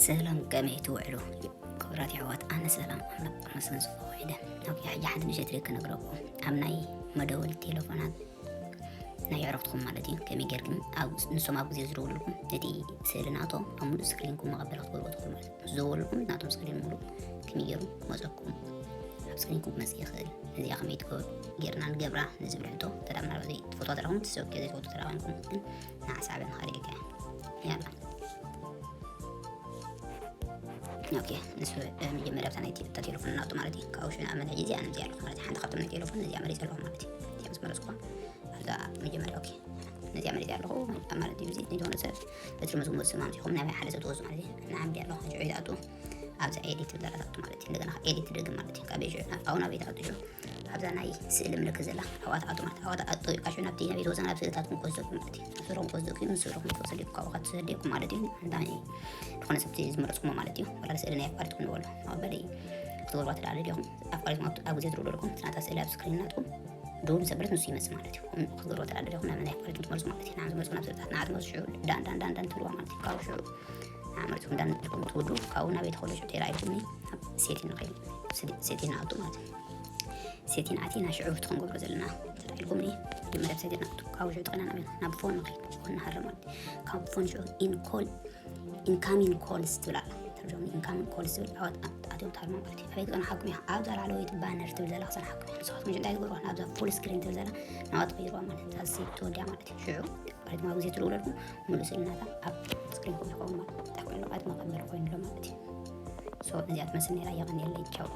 ሰላም፣ ከመይ ትውዕሉ ክቡራት የሕዋት? ኣነ ሰላም ኣምላኽ ይመስገን፣ ጽቡቕ ውዒለ። ኦኬ፣ ሕጂ ሓንቲ ንእሽተይ ትሪክ ክነግረኩም። ኣብ ናይ መደወሊ ቴሌፎናት ናይ ኣዕሩኽትኩም ማለት እዩ፣ ከመይ ጌርኩም ኣብ፣ ንሶም ኣብ ግዜ ዝደውሉልኩም ነቲ ስእሊ ናቶም ኣብ ሙሉእ ስክሪንኩም መቐበሊ ክትገብርዎ ትኽእሉ ማለት እዩ። ምስ ዝደወሉልኩም ናቶም ስክሪን ሙሉእ ከመይ ጌሩ መጸኩም፣ ኣብ ስክሪንኩም ክመጽእ ይኽእል። ነዚኣ ከመይ ትገብሩ ጌርና ንገብራ ንዝብል ሕቶ፣ ተዳ ምናልባት ዘይትፈትዋ ተረኹም ትሰብኪ፣ ዘይትፈትዋ ተረኹም ግን ንሓሳብ ንኻሊእ እያ። ያላ። ኦኬ፣ ንሱ፣ እ፣ መጀመርያ ኣብታ ናይ ቴ-፣ እታ ቴሌፎን ናቱ ማለት እዩ። ካብኡ ሽዑ ንኣብነት ሕጂ እዚኣ ነዚኣ ኣለኹ ማለት እዩ። ሓንቲ ካብቶም ናይ ቴሌፎን ነዚኣ መሪጸ ኣለኹ ማለት እዩ። እዚኣ ምስ መረጽኩዋ ኣብዛ መጀመርያ፣ ኦኬ፣ ነዚኣ መሪጸ ኣለኹ ማለት እዩ። እዚ ዝኾነ ሰብ በትሪ ምስ ዝመጽእ ስም ኣምጺኹም ናይ ሓደ ሰብ ትወስዱ ማለት እዩ። ንዓም ዲኣ ኣለኹ ሽዑ ይትኣቱ ኣብዛ ኤዲት ትብል ዘላ ትኣቱ ማለት እዩ። እንደገና ኤዲት ትደግም ማለት እዩ። ካብ ሽዑ ናብ ኣብኡ ናበይ ትኣቱ ሽዑ ኣብዛ ናይ ስእሊ ምልክት ዘላ ኣብኣ ትኣቱ ማለት እዩ። ኣብኣ ትኣቱ ኢልካ ሽዑ ናብቲ ናበይ ትወስዳ ናብ ስእልታትኩም ክወስደኩም ማለት እዩ። ናብ ስእልኹም ክወስደኩም እዩ። ምስ ስእልኹም ትወስደኩም ካብኡ ትሰደኩም ማለት እዩ። እንታይ ዝኾነ ሰብ ዝመረጽኩሞ ማለት እዩ። ወላ ስእሊ ናይ ኣፋሪትኩም ንበሎ መቐበሊ ክትገብርዋ ተደኣ ደሊኹም ኣፋሪትኩም ኣብ፣ ኣብ ግዜ ትርእዩ ዘለኹም እቲ ናታ ስእሊ ኣብ ስክሪን ናትኩም ደው ምስ ኣበለት ንሱ ይመጽእ ማለት እዩ። ከም ክትገብርዎ ተደኣ ደሊኹም ናብ ናይ ኣፋሪትኩም ትመርጹ ማለት እዩ። ንዓም ዝመርጹ ናብ ስእልታት ንዓ ትመርጹ ሽዑ ዳን ዳን ዳን ዳን ትብልዋ ማለት እዩ። ካብኡ ሽዑ ንዓ መርጽኩም ዳን ኢልኩም ትውዱ ካብኡ ናበይ ትኸዱ ሽዑ ተራኢልኩምኒ ናብ ሴቲን ንኸይድ። ሴቲ-፣ ሴቲን ንኣቱ ማለት እዩ። ሴቲን ኣቲና ሽዑ እቲ ክንገብሮ ዘለና ተራኢልኩምኒ መጀመርያ ሴቲን ንኣቱ ካብኡ ሽዑ ተቐና ናብ፣ ናብ ፎን ንኸይድ። ፎን ንሃረ ማለት እዩ። ካብ ፎን ሽዑ ኢን ኮል ኢንካሚንግ ኮልስ ትብል ኣላ። ተርጆም ኢንካሚንግ ኮልስ ትብል ኣዋት ኣትዮም ታርማ ማለት እዩ። ኣበይ ክጸንሓኩም እያ? ኣብዛ ላዕለወይቲ ባነር ትብል ዘላ ክጸንሓኩም እያ። ንስኻትኩም ሽዑ እንታይ ትገብርዋ? ናብዛ ፉል ስክሪን ትብል ዘላ ናብኣ ትቕይርዋ ማለት እዩ። እዛ ሴት ትወድያ ማለት እዩ። ሽዑ ማለት ኣብ ግዜ ትደውለልኩም ሙሉእ ስእልናታ ኣብ ስክሪንኩም ይኸውን ማለት እዩ። እንታይ ኮይኑ ኣብ መቐበሊ ኮይኑ ኣሎ ማለት እዩ። ሶ ነዚኣ ትመስል ነይራ። የቐንየለይ። ቻው።